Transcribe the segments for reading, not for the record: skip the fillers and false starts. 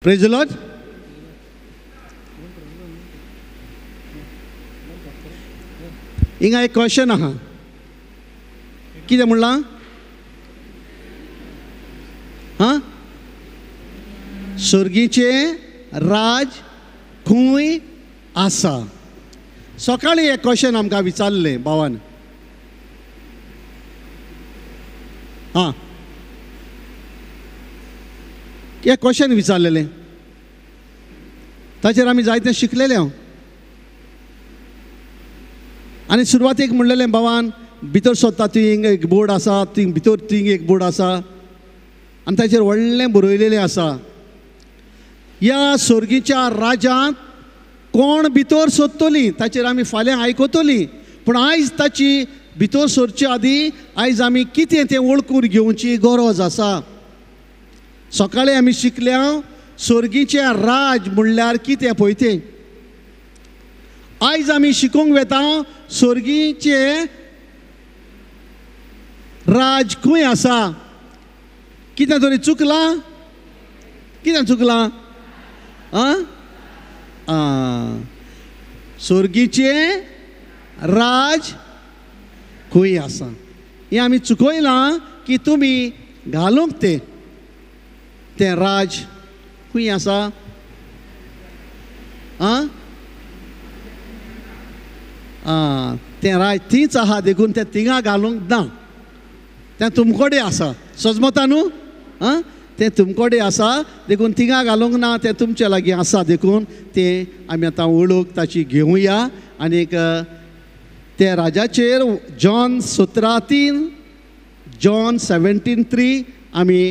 Praise the Lord. हिंगा एक question आहा, कितें म्हणलां? हां, सर्गीचें राज खंय आसा? सकाळीं एक क्वेश्चन आमकां विचारलें भावान. हां, एक क्वेश्चन विचारलेलें, ताचेर आमी जायतें शिकलेलें. हांव आनी सुरवातेक म्हणलेलें भावान, भितर सोदता थिंग एक बोर्ड आसा, थिंग भितर थिंग एक बोर्ड आसा आनी ताचेर व्हडलें बरयलेलें आसा, ह्या सर्गीच्या राजांत कोण भितर सोदतली ताचेर आमी फाल्यां आयकतली. पूण आयज ताची भितर सरचे आदी आयज आमी कितें तें वळखून घेवची गरज आसा. सकाळीं आमी शिकल्या सर्गीचें राज म्हणल्यार कितें पळय तें. आयज आमी शिकूंक वेता सर्गीचें राज खंय आसा. कितें तरी चुकलां? कितें चुकलां? आं, सर्गीचें राज खंय आसा हें आमी चुकयलां की तुमी घालूंक तें तें राज खंय आसा? आं आं, तें राज तीच आहा देखून तें थिंगा घालूंक ना, तें तुमकोडे आसा. सजमता न्हू? आं, तें तुमकोडे आसा देखून थिंगा घालूंक ना, तें तुमचे लागीं आसा देखून तें आमी आतां वळख ताची घेवया. आनीक त्या राजाचेर जॉन 17:3, जॉन 17:3 आमी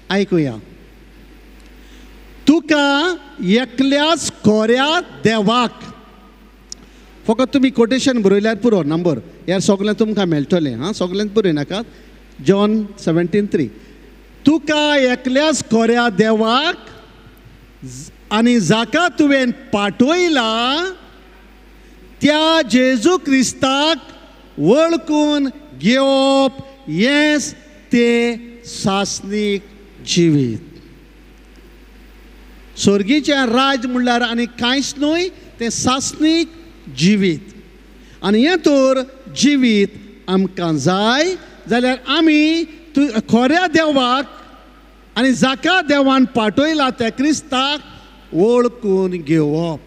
आयकुया. तुका एकल्याच कोऱ्या देवाक, फकत तुमी कोटेशन बरयल्यार पुरो, नंबर ह्या सगळें तुमकां मेळटलें. हां, सगळें बरय नाकात. जॉन 17:3, तुका एकल्याच कोऱ्या देवाक आनी जाका तुवें पाठयला त्या जेजू क्रिस्ताक वळखून घेवप हेंच तें सासणीक जिवीत. सर्गीचें राज म्हणल्यार आनी कांयच न्हय, तें सासणीक जिवीत. आनी हें तर जिवीत आमकां जाय जाल्यार आमी खऱ्या देवाक आनी जाका देवान पाठयला त्या क्रिस्ताक वळखून घेवप.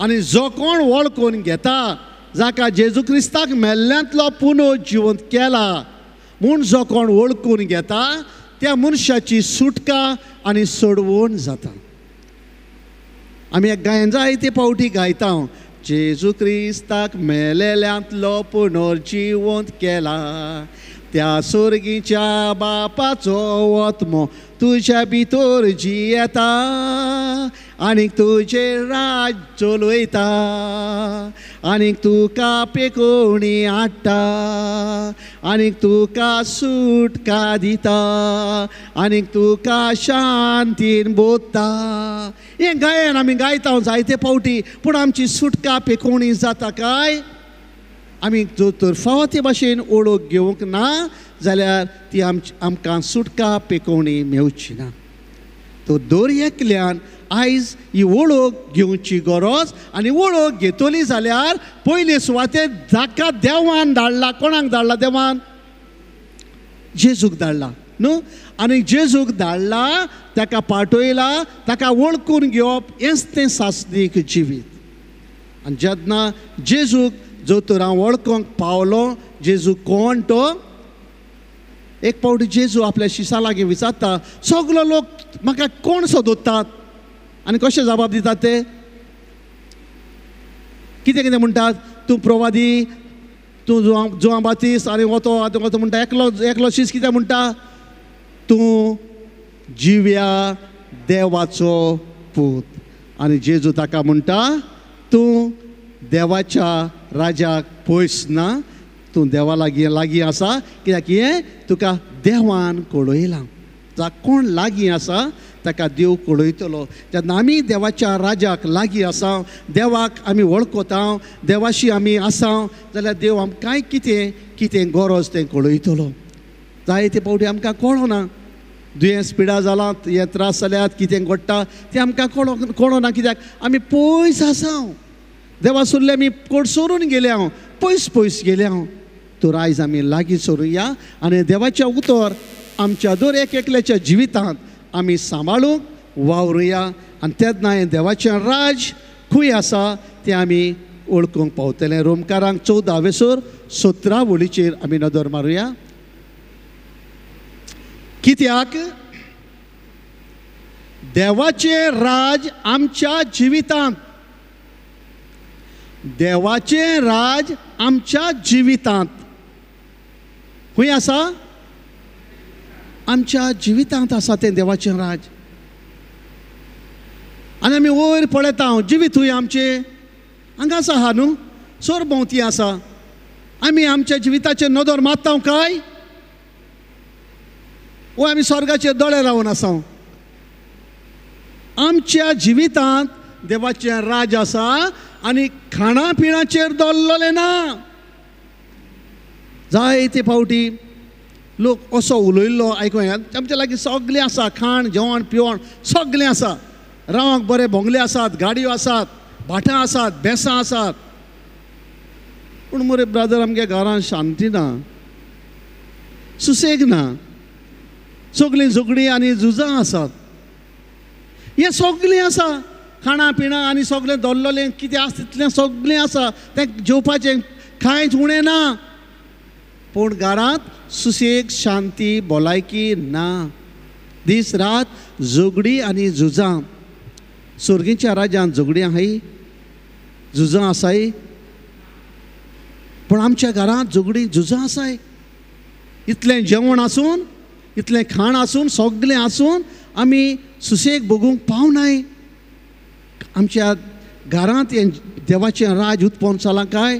आनी जो कोण वळखून घेता जाका जेजू क्रिस्ताक मेल्ल्यांतलो पुनः जिवंत केला म्हूण जो कोण वळखून घेता त्या मनशाची सुटका आनी सोडवण जाता. आमी एक गायन जायते पावटी गायता, जेजू क्रिस्ताक मेलेल्यांतलो पुनर्जिवंत केला त्या सर्गीच्या बापाचो आत्मो तुज्या भितर जियेता आनीक तुजें राज चलयता आनीक तुका पेकोवणी हाडटा आनीक तुका सुटका दिता आनीक तुका शांतीन बोधता. हें गायन आमी गायता जायते पावटी, पूण आमची सुटका पेकोवणी जाता काय? आमी जर तर फावो ते भाशेन वळख घेवंक ना जाल्यार ती आमकां सुटका पेकोवणी मेवची ना. तर दर एकल्यान आयज ही वळख घेवची गरज. आनी वळख घेतली जाल्यार पयले सुवातेर जाका देवान धाडला, कोणाक धाडला देवान? जेजूक धाडला न्हू. आनी जेजूक धाडला, ताका पाठयला, ताका वळखून घेवप हेंच तें सासणीक जिवीत. आनी जेन्ना जेजूक जो तर हांव वळखूंक पावलो जेजू कोण तो, एक पावटी जेजू आपल्या शिसा लागीं विचारता, सगलो लोक म्हाका कोण सोदतात? आनी कशें जबाब दितात ते? कितें कितें म्हणटात? तूं प्रवादी, तूं जुआं बातीस आनी वतो आतां वतो म्हणटा. एकलो एकलो शीस कितें म्हणटा? तूं जिव्या देवाचो पूत. आनी जेजू ताका म्हणटा, तूं देवाच्या राजाक पयस ना, तूं देवा लागीं लागीं आसा, कित्याक हें तुका देवान कळयलां. जा कोण लागीं आसा ताका देव कळयतलो. जेन्ना आमी देवाच्या राजाक लागीं आसा, देवाक आमी वळखता, देवाशी आमी आसा जाल्यार देव आमकांय कितें कितें गरज तें कळयतलो. जायते पावटी आमकां कळना, दुयेंस पिडा जालां, हे त्रास जाल्यात, कितें घडटा तें आमकां कळो ना, कित्याक आमी पयस आसा. देवा सुरले आमी कोट सोरून गेले हांव, पयस पयस गेले हांव. तर आयज आमी लागीं सरुया आनी देवाचें उतर आमच्या दर एक एकल्याच्या जिवितांत आमी सांबाळूंक वावरुया आनी तेन्ना हें देवाचें राज खंय आसा तें आमी वळखूंक पावतलें. रोमकारांक 14 वेसर 17 वळीचेर आमी नदर मारुया. कित्याक देवाचें राज आमच्या जिवितांत, देवाचें राज आमच्या जिवितांत खंय आसा? आमच्या जिवितांत आसा तें देवाचें राज. आनी आमी वयर पळयता, जिवीत खंय आमचें? हांगा आसा हा न्हू, सरभोंवती आसा. आमी आमच्या जिविताचेर नदर मारता काय वो आमी स्वर्गाचेर दोळे लावन आसा? आमच्या जिवितांत देवाचें राज आसा आनी खाणा पिणाचेर दवरलें ना. जायते फावटी लोक असो उलयल्लो आयकूं येता, आमच्या लागीं सगळें आसा, खाण जेवण पिवण सगळें आसा, रावंक बरे बोंगले आसात, गाडयो आसात, भाटां आसात, बेसां आसात, पूण मरे ब्रादर आमगे घरान शांती ना, सुसेग ना, सगळीं झगडीं आनी झुजां आसात. हें सगळें आसा, खाणां पिणां आनी सगळें दवरलें कितें आसा तितलें सगळें आसा, तें जेवपाचें कांयच उणें ना, पूण घरांत सुसेग शांती भलायकी ना. दीस रात झगडीं आनी झुजां. सर्गीच्या राज्यांत झगडीं आहाय, झुजां आसाय, पूण आमच्या घरांत झगडीं झुजां आसाय. इतलें जेवण आसून, इतलें खाण आसून, सगळें आसून आमी सुसेग भोगूंक पावनाय. आमच्या घरांत हें देवाचें राज उत्पन्न जालां काय?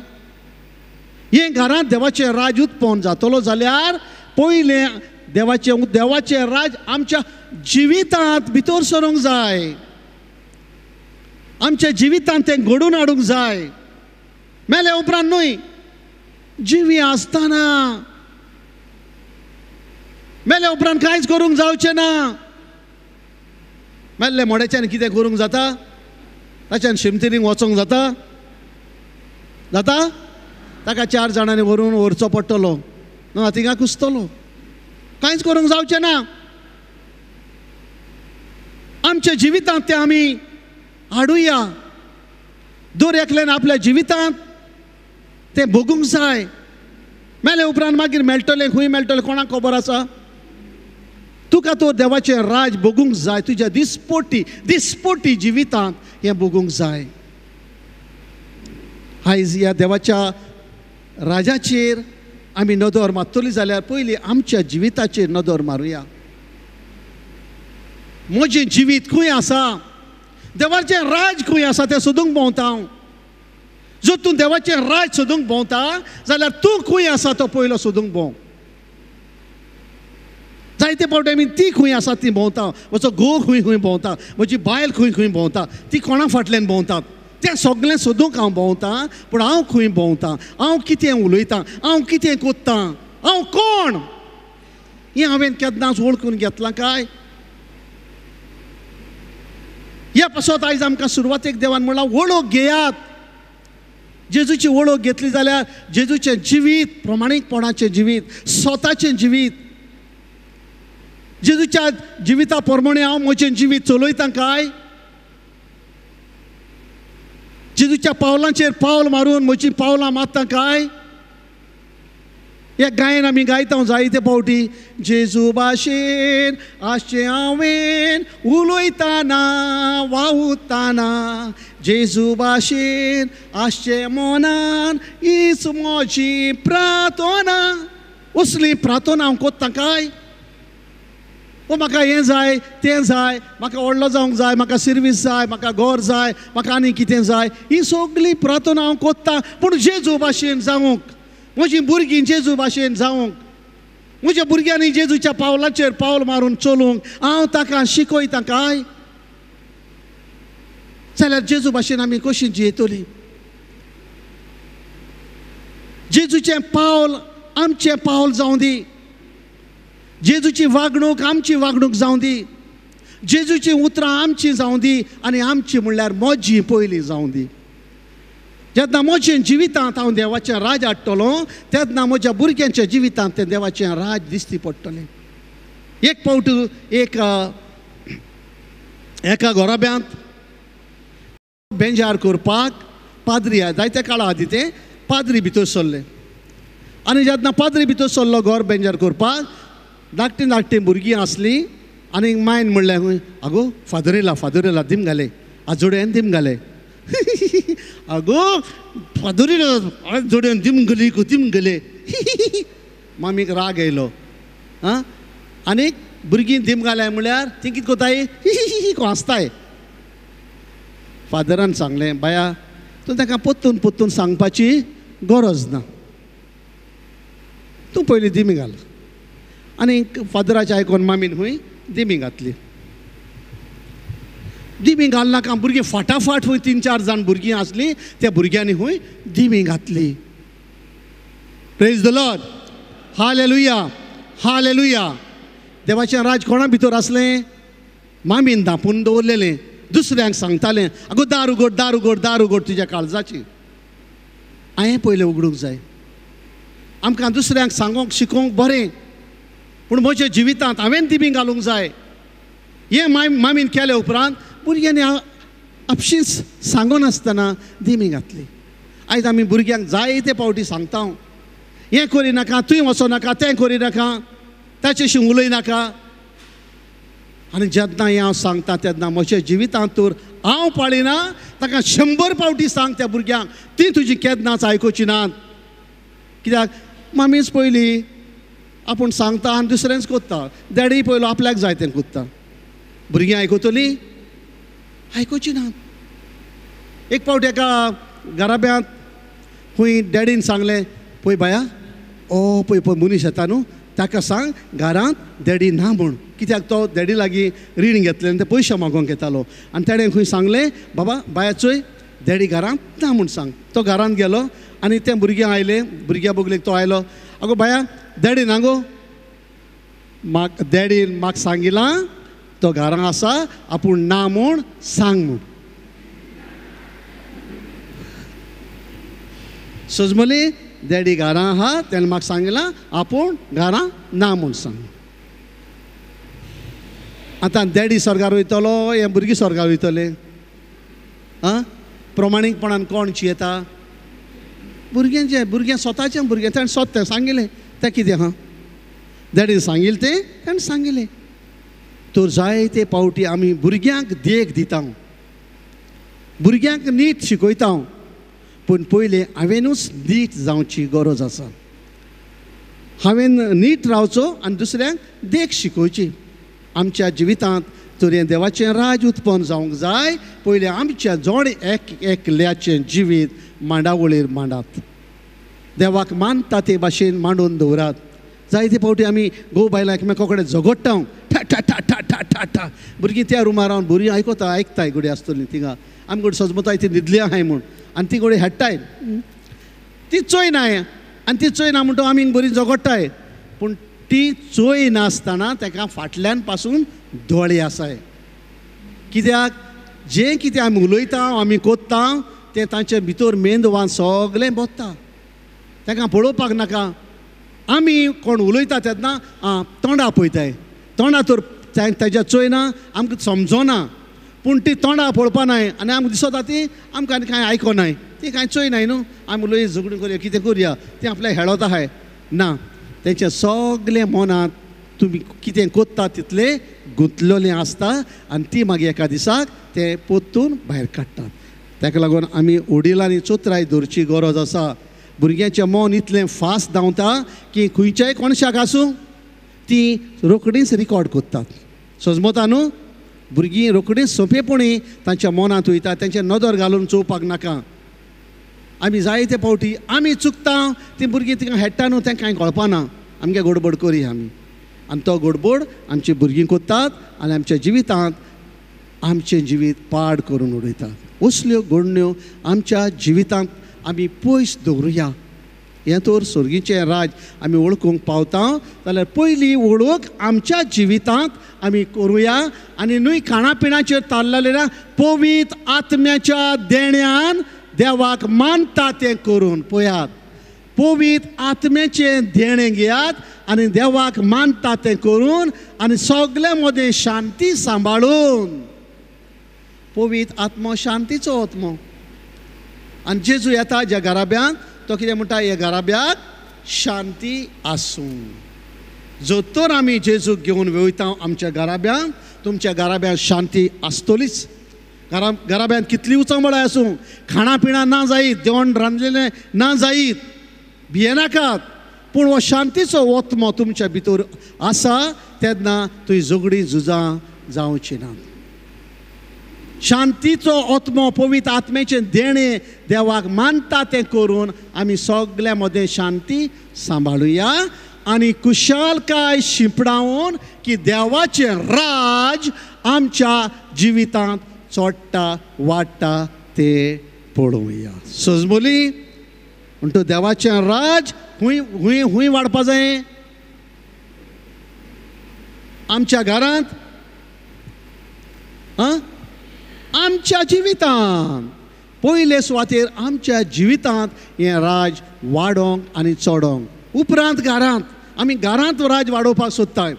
हें घरांत देवाचें राज उत्पन्न जातलो जाल्यार पयलें देवाचें राज आमच्या जिवितांत भितर सरूंक जाय, आमच्या जिवितांत तें घडोवन हाडूंक जाय. मेले उपरांत न्हय, जिवी आसतना. मेले उपरांत कांयच करूंक जावचें ना. मेल्ले मोड्याच्यान कितें करूंक जाता? ताच्यान शिमतिरींक वचोंक जाता? जाता? ताका 4 जाणांनी व्हरून व्हरचो पडटलो, ना थिंगा कुसतलो, कांयच करूंक जावचें ना. आमच्या जिवितांत तें आमी हाडुया. दर एकल्यान आपल्या जिवितांत तें भोगूंक जाय. मेले उपरांत मागीर मेळटलें, खंय मेळटलें कोणाक खबर आसा? तुका तो देवाचें राज भोगूंक जाय, तुज्या दिसपोटी दिसपोटी जिवितांत हें भोगूंक जाय. आयज ह्या देवाच्या राजाचेर आमी नदर मारतली जाल्यार पयलीं आमच्या जिविताचेर नदर मारुया. म्हजें जिवीत खंय आसा, देवाचें राज खंय आसा तें सोदूंक भोंवता हांव. जर तूं देवाचें राज सोदूंक भोंवता जाल्यार तूं खंय आसा तो पयलो सोदूंक भोंव. जायते फावटी आमी ती खंय आसा ती भोंवता, म्हजो घोव खंय खंय भोंवता, म्हजी बायल खंय खंय भोंवता, ती कोणा फाटल्यान भोंवतात, तें सगळें सोदूंक हांव भोंवता. पूण हांव खंय भोंवता, हांव कितें उलयतां, हांव कितें कोत्तां, हांव कोण हें हांवें केन्नाच वळखून घेतलां काय? ह्या पासत आयज आमकां सुरवातेक देवान म्हणलां वळख घेयात. जेजूची वळख घेतली जाल्यार जेजूचें जिवीत, प्रमाणीकपणाचें जिवीत, स्वताचें जिवीत, जेजूच्या जिविता प्रमाणे हांव म्हजें जिवीत चलयतां काय? जेजूच्या पावलांचेर पावल मारून म्हजीं पावलां मारता काय? ह्या गायन आमी गायता जायते फावटी, जेजू भाशेन आसचें हांवें उलयतना वावुरतना, जेजू भाशेन आसचें मनान हीच म्हजी प्रार्थना. असली प्रार्थना हांव कोत्ता काय? ओ म्हाका हें जाय तें जाय, म्हाका व्हडलो जावंक जाय, म्हाका सिर्वीस जाय, म्हाका घर जाय, म्हाका आनी कितें जाय, ही सगळी प्रार्थना हांव कोत्ता. पूण जेजू भाशेन जावंक, म्हजीं भुरगीं जेजू भाशेन जावंक, म्हज्या भुरग्यांनी जेजूच्या पावलाचेर पावल मारून चलूंक हांव ताका शिकयता काय? जाल्यार जेजू भाशेन आमी कशी जियेतलीं? जेजूचें पावल आमचें पावल जावं दी. जेजूची वागणूक आमची वागणूक जावं दी, जेजूची उतरां आमची जावं दी, आनी आमची म्हणल्यार म्हजी पयलीं जावं दी. जेन्ना म्हज्या जिवितांत हांव देवाचें राज हाडटलो तेन्ना म्हज्या भुरग्यांच्या जिवितांत तें देवाचें राज दिसती पडटलें. एक फावट एक एका घराब्यांत बेंजार करपाक पाद्री जायत्या काळा आदीं ते पाद्री भितर सरले. आनी जेन्ना पाद्री भितर सरलो घर बेंजार करपाक, धाकटीं धाकटीं भुरगीं आसलीं आनी मायन म्हणलें, आगो फादर येयला, फादर येयला, दिम घाले आजोड्यान दिम घाले. आगो फादर येयला आजोड्यान दिम घाली गो दिम घाले. मामीक राग येयलो. आं, आनी भुरगीं दिम घाले म्हणल्यार ती कितें कोताय, हांसताय. फादरान सांगलें, बाया तूं ताका पोत्तून पोत्तून सांगपाची गरज ना, तूं पयलीं दिमी घाल. आनी फादराचें आयकून मामीन हुंय दिमी घातली. दिमी घालनाका भुरगीं फाटाफाट हुंय 3-4 जाण भुरगीं आसलीं, त्या भुरग्यांनी हुंय दिमी घातली. Praise the Lord, hallelujah, hallelujah. देवाचें राज कोणा भितर आसलें? मामीन धांपून दवरलेलें. दुसऱ्यांक सांगतालें, आगो दार उगड, दार उगड, दार उगड तुज्या काळजाची. हांवें पयलें उगडूंक जाय. आमकां दुसऱ्यांक सांगोंक शिकोवंक बरें, पूण म्हज्या जिवितांत हांवें दिमी घालूंक जाय. हें मामीन केले उपरांत भुरग्यांनी आपशींच सांगनासतना दिमी घातली. आयज आमी भुरग्यांक जायते फावटी सांगता, हें करी नाका, थंय वचो नाका, तें करी नाका, ताचेशी उलय नाका. आनी जेन्ना हें हांव सांगता तेन्ना म्हज्या जिवितांत तर हांव पाळिना, ताका 100 फावटी सांग त्या भुरग्यांक, ती तुजी केन्नाच आयकुची नात. कित्याक मामीच पयली आपूण सांगता आनी दुसऱ्यांच कोत्ता, डॅडी पयलो आपल्याक जाय तें कोत्ता. भुरगीं आयकतलीं? आयकुची नात. एक फावट एका घराब्यांत खंय डॅडीन सांगलें, पळय बाया, ओ पळय पळय मनीस येता न्हू, ताका सांग घरांत डॅडी ना म्हूण. कित्याक तो डॅडी लागीं रीण घेतलें आनी ते पयशे मागोवंक येतालो. आनी तेणें खंय सांगलें, बाबा बाया चोय डॅडी घरांत ना म्हूण सांग. तो घरांत गेलो आनी तें भुरगें आयलें, भुरग्या बगलेक तो आयलो, आगो बाया डॅडी ना गो, म्हाका डॅडीन म्हाका सांगिलां तो घरांत आसा, आपूण ना म्हूण सांग म्हूण. सजमली डॅडी घरां आहा, तेणें म्हाका सांगिलां आपूण घरां ना म्हूण सांग. आतां डॅडी स्वर्गार वयतलो हें भुरगीं स्वर्गार वयतलें? आं, प्रमाणीकपणान कोण चिंता? भुरग्यांचें, भुरग्यां स्वताचें भुरगें, तेणें स्वता तें सांगिलें, तें कितें आहा डॅडीन सांगिल्लें तें तेणें सांगिलें. तर जायते फावटी आमी भुरग्यांक देख दिता, भुरग्यांक नीट शिकयता, पूण पयलीं हांवेनूच नीट जावची गरज आसा. हांवें नीट रावचो आनी दुसऱ्यांक देख शिकोवची. आमच्या जिवितांत तर हें देवाचें राज उत्पन्न जावंक जाय. पयलीं आमच्या जोड एक एकल्याचें जिवीत मांडावळीर मांडात, देवाक मानता ते भाशेन मांडून दवरात. जायते फावटी आमी घोव बायलां एकमेका कडेन झगडटा, ठा ठा ठा ठा ठा ठा ठा. भुरगीं त्या रुमार रावन भुरगीं आयकता, आयकताय घडये आसतलीं थिंगा, आमी घडये सजमताय ती न्हिदली आहाय म्हूण, आनी ती घडये हेडटाय, ती चोयनाय, आनी ती चोयना म्हणटा आमी बरी झगडटाय. पूण ती चोय नासतना ताका फाटल्यान पासून दोळे आसाय. कित्याक जें कितें आमी उलयता, आमी कोत्ता, तें तांचे भितर मेंदवान सगळें बोत्ता. ताका पळोवपाक नाका. आमी कोण उलयता तेन्ना तोंडा पळयताय, तोंडा तर ताज्या चोयना, आमकां समजोना, पूण ती तोंडा पळोवपा नाय आनी आमकां दिसता ती आमकां आनी कांय आयकोनाय, ती कांय चोयनाय न्हू. आमी उलय झगडून करुया, कितें करुया, तें आपल्या हेळोत आहाय ना. तेंच्या सगळें मनांत तुमी कितें कोत्ता तितलें गुंतलेलें आसता आनी ती मागीर एका दिसाक तें पोत्तून भायर काडटात. ताका लागून आमी वडिलांनी चोत्राय दवरची गरज आसा. भुरग्यांचें मन इतलें फास्ट धांवता की खंयच्याय कोणशाक आसूं ती रोखडीच रिकॉर्ड करतात. सजमता न्हू, भुरगीं रोखडीच सोंपेपणी तांच्या मनांत वयता, तांचे नदर घालून चोवपाक नाका. आमी जायते फावटी आमी चुकता, ती भुरगीं तिका हेडटा न्हू, तें कांय कळपाना, आमगे गडबड करी आमी, आनी तो गडबड आमची भुरगीं करतात आनी आमच्या जिवितांत आमचें जिवीत पाड करून उडयतात. असल्यो घडण्यो आमच्या जिवितांत आमी पयस दवरुया. हें तर सर्गीचें राज आमी वळखूंक पावता जाल्यार पयली वळख आमच्या जिवितांत आमी करुया आनी न्हय खाणा पिण्याचेर ताल्लेलें ना, पवित्र आत्म्याच्या देण्यान देवाक मानता तें करून पळयात. पवित्र आत्म्याचें देणें घेयात आनी देवाक मानता तें करून आनी सगल्या मदें शांती सांबाळून. पवित्र आत्मो शांतीचो आत्मो. आनी जेजू येता ज्या घराब्यांत तो कितें म्हणटा, ह्या घराब्याक शांती आसूं. जर तर आमी जेजूक घेवन वयता आमच्या घराब्यांत, तुमच्या घराब्यांत शांती आसतलीच. घराब्यांत कितली उचांबळाय आसूं, खाणां पिणां ना जायत, जेवण रांदलेलें ना जायत, भियेनाकात, पूण हो शांतीचो ओत्मो तुमच्या भितर आसा तेन्ना तुवें झगडीं झुजां जावचीं ना. शांतीचो आत्मो पवित्र आत्म्याचें देणें देवाक मानता तें करून आमी सगल्या मदें शांती सांबाळुया आनी कुशालकाय शिंपडावन की देवाचें राज आमच्या जिवितांत चोडटा वाडटा तें पळोवया. सजमोली म्हणटो देवाचें राज खूंय खूंय खूंय वाडपा जाय? आमच्या घरांत, आं, आमच्या जिवितांत. पयले सुवातेर आमच्या जिवितांत हें राज वाडोवंक आनी चडोवंक, उपरांत घरांत. आमी घरांत राज वाडोवपाक सोदताय.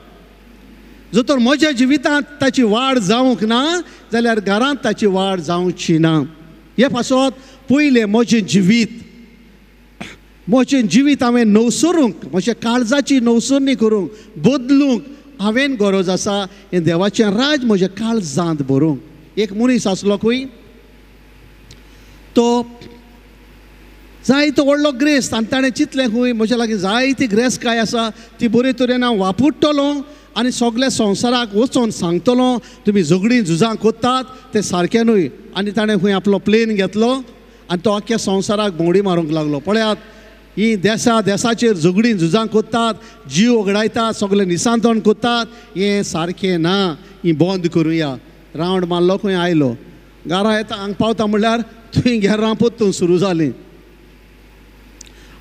जर तर म्हज्या जिवितांत ताची वाड जावंक ना जाल्यार घरांत ताची वाड जावची ना. हे पासत पयलें म्हजें जिवीत, म्हजें जिवीत हांवें नवसरूंक, म्हज्या काळजाची नवसरणी करूंक, बदलूंक हांवें गरज आसा हें देवाचें राज म्हज्या काळजांत भरूंक. एक मनीस आसलो खंय, तो जायतो व्हडलो ग्रेस्त आनी ताणें चिंतलें खंय म्हज्या लागीं जायती ग्रेस्तकाय आसा ती बरे तरेन हांव वापरतलो आनी सगल्या संवसाराक वचोन सांगतलो तुमी झगडीं झुजां करतात तें सारकें न्हय. आनी ताणें खंय आपलो प्लेन घेतलो आनी तो आख्ख्या संवसाराक भोंवडी मारूंक लागलो. पळयात, ही देसा देसाचेर झगडीं झुजां करतात, जीव ओगडायतात, सगळें निसांतण करतात, हें सारकें ना, ही बंद करुया. रावंड मारलो खंय आयलो, घरा येता हांगा पावता म्हणल्यार थंय गेर्रां परतून सुरू जालीं.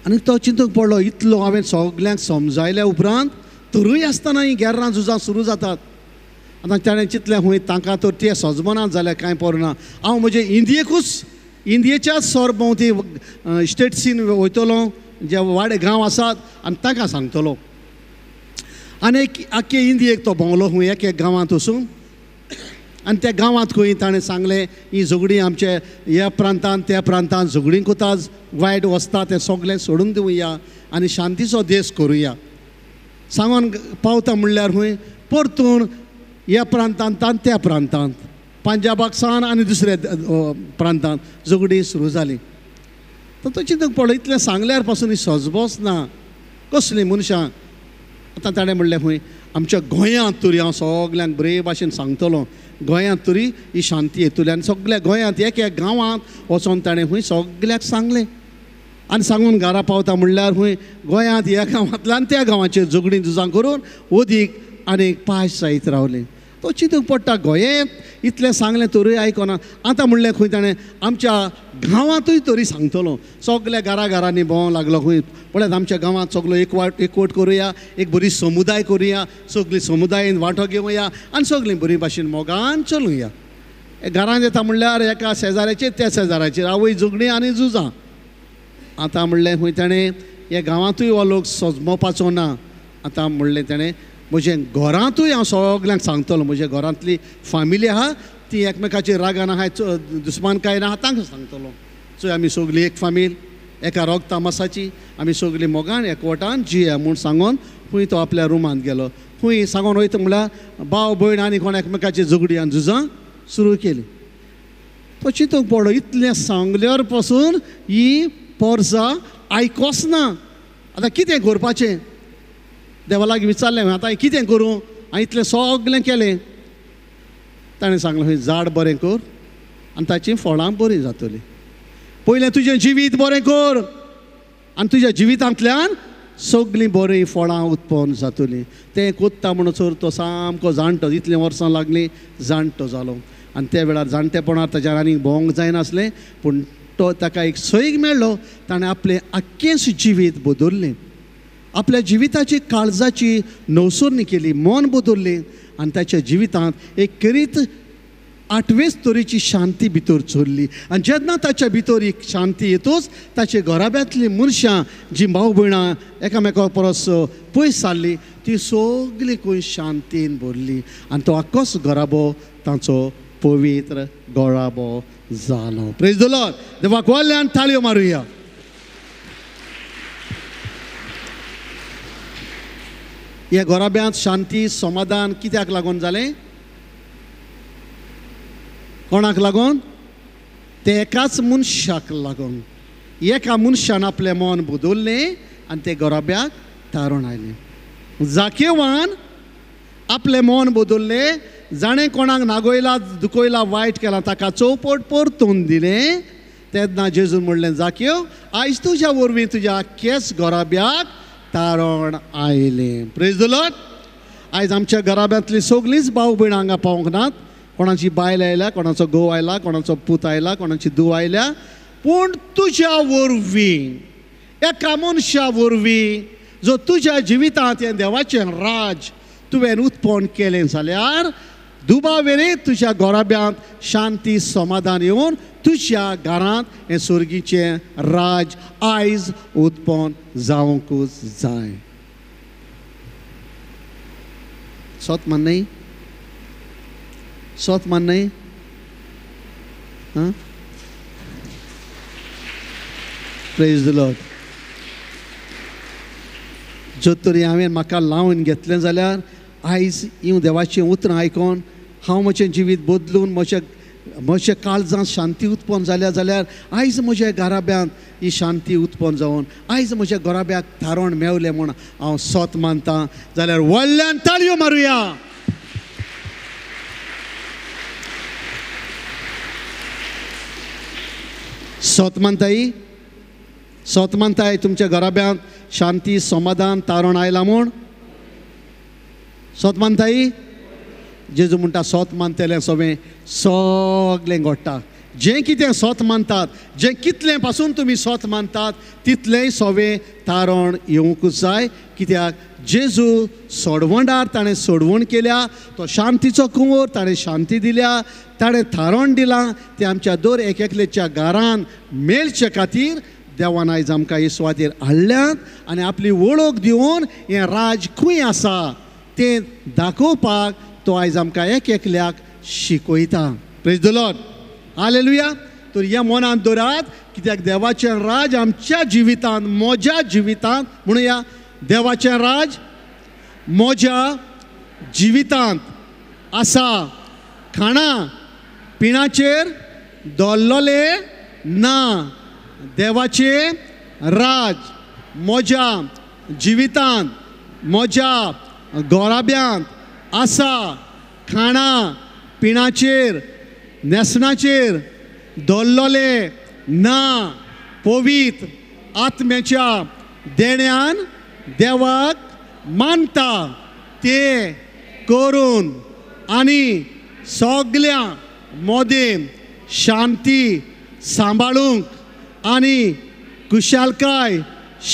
आनी तो चिंतूंक पडलो, इतलो हांवें सगल्यांक समजायल्या उपरांत तरूय आसतना हीं गेर्रां झुजां सुरू जातात. आतां ताणें चिंतलें खंय तांकां तर ते सजमनात जाल्यार कांय पडना, हांव म्हजे इंडियेकूच, इंडियेच्याच सरभोंवती स्टेट्सीन वयतलो, जे वाडे गांव आसात आनी तांकां सांगतलो. आनी एक आख्खे इंडियेक तो भोंवलो खंय एक एक गांवांत वचून आनी त्या गांवांत खंय ताणें सांगलें ही झगडीं आमचे ह्या प्रांतांत त्या प्रांतांत झगडीं करतात, वायट वचता तें सगळें सोडून दिवया आनी शांतीचो देश करुया. सांगून पावता म्हणल्यार खंय परतून ह्या प्रांतांत आनी त्या प्रांतांत, पंजाबाक सावन आनी दुसऱ्या प्रांतांत झगडीं सुरू जालीं. तर तो चिंतूंक पडलो, इतलें सांगल्यार पासून ही सजबोच ना, कसलीं मनशां. आतां ताणें म्हणलें खंय आमच्या गोंयांत तरी हांव सगल्यांक बरे भाशेन सांगतलो, गोंयांत तरी ही शांती येतली. आनी सगल्या गोंयांत एक एक गांवांत वचोन ताणें खंय सगल्याक सांगलें. आनी सांगून घरा पावता म्हणल्यार खंय गोंयांत ह्या गांवांतल्यान त्या गांवाचेर झगडीं झुजां करून अदीक आनी पास जायत रावलें. तो चिंतूंक पडटा, गोंयेंत इतलें सांगलें तरूय आयकना. आतां म्हणलें खंय ताणें आमच्या गांवांतूय तरी सांगतलो. सगल्या घरा घरांनी भोंवंक लागलो खंय, पळयात आमच्या गांवांत सगलो एकवट करुया, एक बरी समुदाय करुया, सगळी समुदायेन वांटो घेवया आनी सगळीं बरी भाशेन मोगान चलुया. घरांत येता म्हणल्यार एका शेजाऱ्याचेर त्या शेजाऱ्याचेर आवय झगडीं आनी झुजां. आतां म्हणलें खंय ताणें ह्या गांवांतूय हो लोक सजमोवपाचो ना. आतां म्हणलें ताणें म्हजें घरांतूय हांव सगल्यांक सांगतलो, म्हज्या घरांतली फामिली आहा ती एकमेकाचेर रागान आहाय, दुस्मानकाय ना, तांकां सांगतलो चोय आमी सगळी एक फामील, एका रोगता मासाची, आमी सगळी मोगान एकवटान जिया म्हूण सांगून खंय तो आपल्या रुमांत गेलो. खंय सांगून वयता म्हणल्यार भाव भयण आनी कोण एकमेकाची झगडीं आनी झुजां सुरू केली. तो चिंतूंक पडलो, इतलें सांगल्यार पासून ही पोरसां आयकोच ना, आतां कितें करपाचें? देवा लागीं विचारलें, आतां कितें करूं, हांवें इतलें सगळें केलें. ताणें सांगलें खंय झाड बरें कर आनी ताचीं फळां बरीं जातलीं. पयलें तुजें जिवीत बरें कर आनी तुज्या जिवितांतल्यान सगळीं बरीं फळां उत्पन्न जातलीं. तें कोत्ता म्हणसर तो सामको जाणटो, इतलीं वर्सां लागलीं जाणटो जालो. आनी त्या वेळार जाणटेपणार ताच्यान आनीक भोंवंक जायनासलें, पूण तो ताका एक सैग मेळ्ळो, ताणें आपलें आख्खेंच जिवीत बदल्लें, आपल्या जिविताची काळजाची नवसरणी केली, मन बदल्लें आनी ताच्या जिवितांत एक करीत आठवेच तरेची शांती भितर चोरली. आनी जेन्ना ताच्या भितर एक शांती येतूच ताचे घराब्यांतलीं मनशां जी भाव भयणां एकामेका परस पयस जाल्लीं ती सगळीं खंय शांतीन भरली आनी तो आख्खोच घराबो तांचो पवित्र घराबो जालो. प्रेज the Lord. देवाक व्हडल्यान ताळयो मारुया. ह्या घराब्यांत शांती समाधान कित्याक लागून जालें? कोणाक लागून? ते एकाच मनशाक लागून. एका मनशान आपलें मन बदल्लें आनी ते घराब्याक तारण आयलें. जाकेवान आपलें मन बदल्लें, जाणें कोणाक नागयला दुखयला वायट केलां ताका चौपट परतून दिलें. तेन्ना जेजून म्हणलें, जाकेव आयज तुज्या वरवीं तुज्या केस घराब्याक तारण आयलें. Praise the Lord. आयज आमच्या घराब्यांतलीं सगळींच भाव भयणां हांगा पावोंक नात. कोणाची बायल आयल्या, कोणाचो घोव आयला, कोणाचो पूत आयला, कोणाची धूव आयल्या, पूण तुज्या वरवीं एका मनशा वरवीं जो तुज्या जिवितांत हें देवाचें राज तुवें उत्पन्न केलें जाल्यार दुबावेरे तुज्या घराब्यांत शांती समाधान येवन तुज्या घरांत हें सर्गीचें राज आयज उत्पन्न जावंकूच जाय. सत मान्नय? सत मान्नय? Praise the Lord. जर तरी हांवें म्हाका लावन घेतलें जाल्यार आयज हीं देवाचीं उतरां आयकोन हांव म्हजें जिवीत बदलून म्हज्या म्हज्या काळजांत शांती उत्पन्न जाल्या जाल्यार आयज म्हज्या घराब्यांत ही शांती उत्पन्न जावन आयज म्हज्या घराब्याक थारण मेवलें म्हूण हांव सत मानता जाल्यार व्हडल्यान ताळयो मारुया. सत मानताय? सत मानताय तुमच्या घराब्यांत शांती समाधान तारण आयलां म्हूण? सत मानताय? जेजू म्हणटा सत मानतलें सगळें सगळें घडटा. जें कितें सत मानतात, जें कितलें पासून तुमी सत मानतात तितलेंय सगळें तारण येवंकूच जाय. कित्याक जेजू सोडवणदार, ताणें सोडवण केल्या, तो शांतीचो कुंवर, ताणें शांती दिल्या, ताणें थारण दिलां. तें आमच्या दर एक एकल्याच्या घरान मेळचे खातीर देवान आयज आमकां हे सुवातेर हाडल्यात आनी आपली वळख दिवन हें राज खंय आसा तें दाखोवपाक तो आयज आमकां एक एकल्याक शिकयता. Praise the Lord. Hallelujah. तर ह्या मनांत दवरात, कित्याक देवाचें राज आमच्या जिवितांत, म्हज्या जिवितांत म्हणुया, देवाचें राज म्हज्या जिवितांत आसा. खाणां पिणाचेर दवरलें ना, देवाचें राज म्हज्या जिवितांत, म्हज्या घराब्यांत आसा. खाणां पिणाचेर न्हेसणाचेर दवरलें ना, पवित्र आत्म्याच्या देण्यान देवाक मानता ते करून आनी सगळ्यां मदें शांती सांबाळूंक आनी कुशालकाय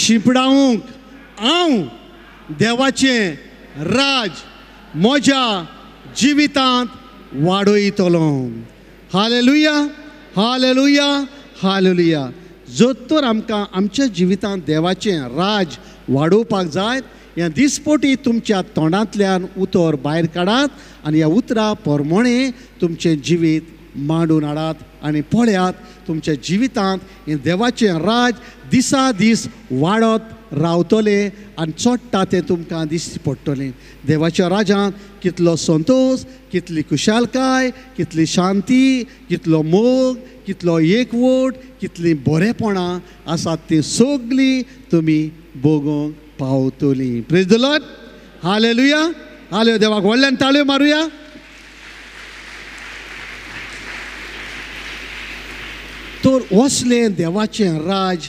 शिंपडावंक हांव देवाचें राज म्हज्या जिवितांत वाडयतलो. Hallelujah, hallelujah, hallelujah. जर तर आमकां आमच्या जिवितांत देवाचें राज वाडोवपाक जाय, ह्या दिसपोटी तुमच्या तोंडांतल्यान उतर भायर काडात आनी ह्या उतरा प्रमाणे तुमचें जिवीत मांडून हाडात आनी पळयात तुमच्या जिवितांत हें देवाचें राज दिसा दीस वाडत रावतलें आनी चडटा तें तुमकां दिश्टी पडटलें. देवाच्या राजांत कितलो संतोश, कितली खुशालकाय, कितली शांती, कितलो मोग, कितलो एकवट, कितलीं बरेपणां आसात तीं सगळीं तुमी भोगूंक पावतलीं. Praise the Lord. Hallelujah, hallelujah. देवाक व्हडल्यान ताळयो मारुया. तर असलें देवाचें राज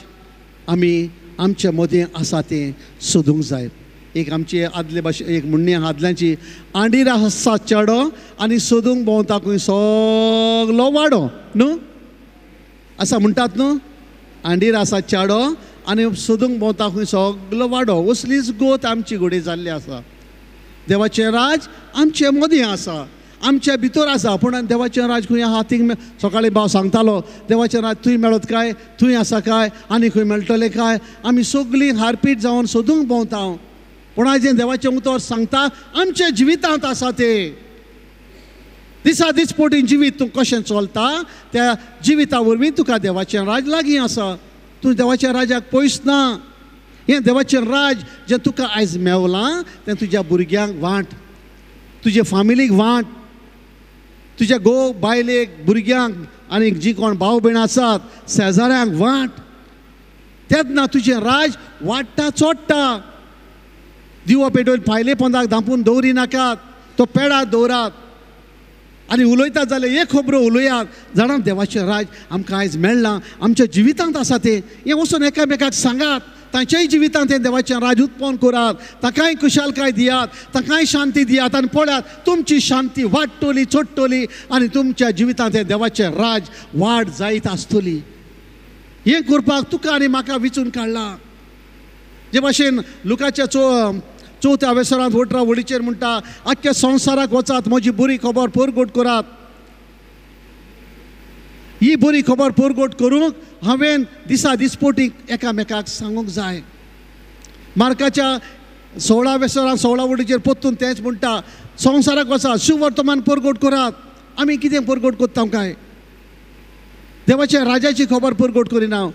आमी आमच्या मदें आसा तें सोदूंक जाय. एक आमचे आदले भाशे एक म्हणणी आदल्यांची, आंडीर आसा चेडो आनी सोदूंक भोंवता खंय सगलो वाडो न्हू. आसा म्हणटात न्हू, हांडीर आसा चेडो आनी सोदूंक भोंवता खंय सगलो वाडो. असलीच गोत आमची घोडी जाल्ली आसा. देवाचें राज आमचे मदीं आसा, आमच्या भितर आसा. पूण देवाचें राज खंय आहा थिंग सकाळीं भाव सांगतालो, देवाचें राज थंय मेळत काय, थंय आसा काय, आनी खंय मेळटलें काय. आमी सगळीं हारपीट जावन सोदूंक भोंवता. पूण आयज देवाचें उतर सांगता आमच्या जिवितांत आसा तें. दिसा दिसपोटी जिवीत तूं कशें चलता त्या जिविता वरवीं तुका देवाचें राज लागीं आसा. तूं देवाच्या राजाक पयस ना. हें देवाचें राज जें तुका आयज मेवलां तें तुज्या भुरग्यांक वांट, तुजे फामिलीक वांट, तुज्या घोव बायलेक भुरग्यांक आनी जी कोण भाव भयण आसात शेजाऱ्यांक वांट. तेन्ना तुजें राज वाडटा चोडटा. दिवो पेटोवन पायले पोंदाक धांपून दवरी नाकात, तो पेडात दवरात आनी उलयतात जाल्यार एक खबरो उलयात. जाणां देवाचें राज आमकां आयज मेळ्ळां, आमच्या जिवितांत आसा तें. हें वचून एकामेकाक सांगात, तांच्याय जिवितांत हें देवाचें राज उत्पन्न करात, ताकाय खुशालकाय दियात, ताकाय शांती दियात. आनी पळयात तुमची शांती वाडटली चडटली आनी तुमच्या जिवितांत हें देवाचें राज वाड जायत आसतली. हें करपाक तुका आनी म्हाका विचून काडलां. जे भाशेन लुकाच्या चवथ्या वेसरांत 18 वळीचेर म्हणटा, आख्ख्या संवसाराक वचात, म्हजी बरी खबर परगट करात. ही बरी खबर परगट करूंक हांवें दिसा दिसपोटी एकामेकाक सांगूंक जाय. मार्काच्या 16 वेसरांत 16 वळीचेर परतून तेंच म्हणटा, संवसाराक वचात, सुवर्तमान परगट करात. आमी कितें परगट करता काय? देवाच्या राजाची खबर परगट करिना.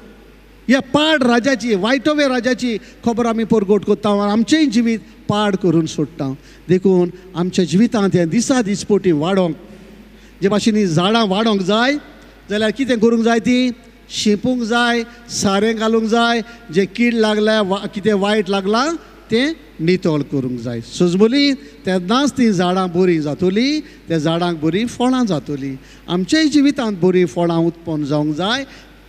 ह्या पाड राजाची, वायटोवे राजाची खबर आमी परगट करता आनी आमचेंय जिवीत पाड करून सोडटा. देखून आमच्या जिवितांत हें दिसा दिसपोटी वाडोवंक, जे भाशेन ही झाडां वाडोवंक जाय जाल्यार कितें करूंक जाय, ती शिंपूंक जाय, सारें घालूंक जाय, जें कीड लागल्या कितें वायट लागलां तें नितळ करूंक जाय. सुजबोली तेन्नाच तीं झाडां बरीं जातलीं, त्या झाडांक बरीं फळां जातलीं. आमच्याय जिवितांत बरीं फळां उत्पन्न जावंक जाय.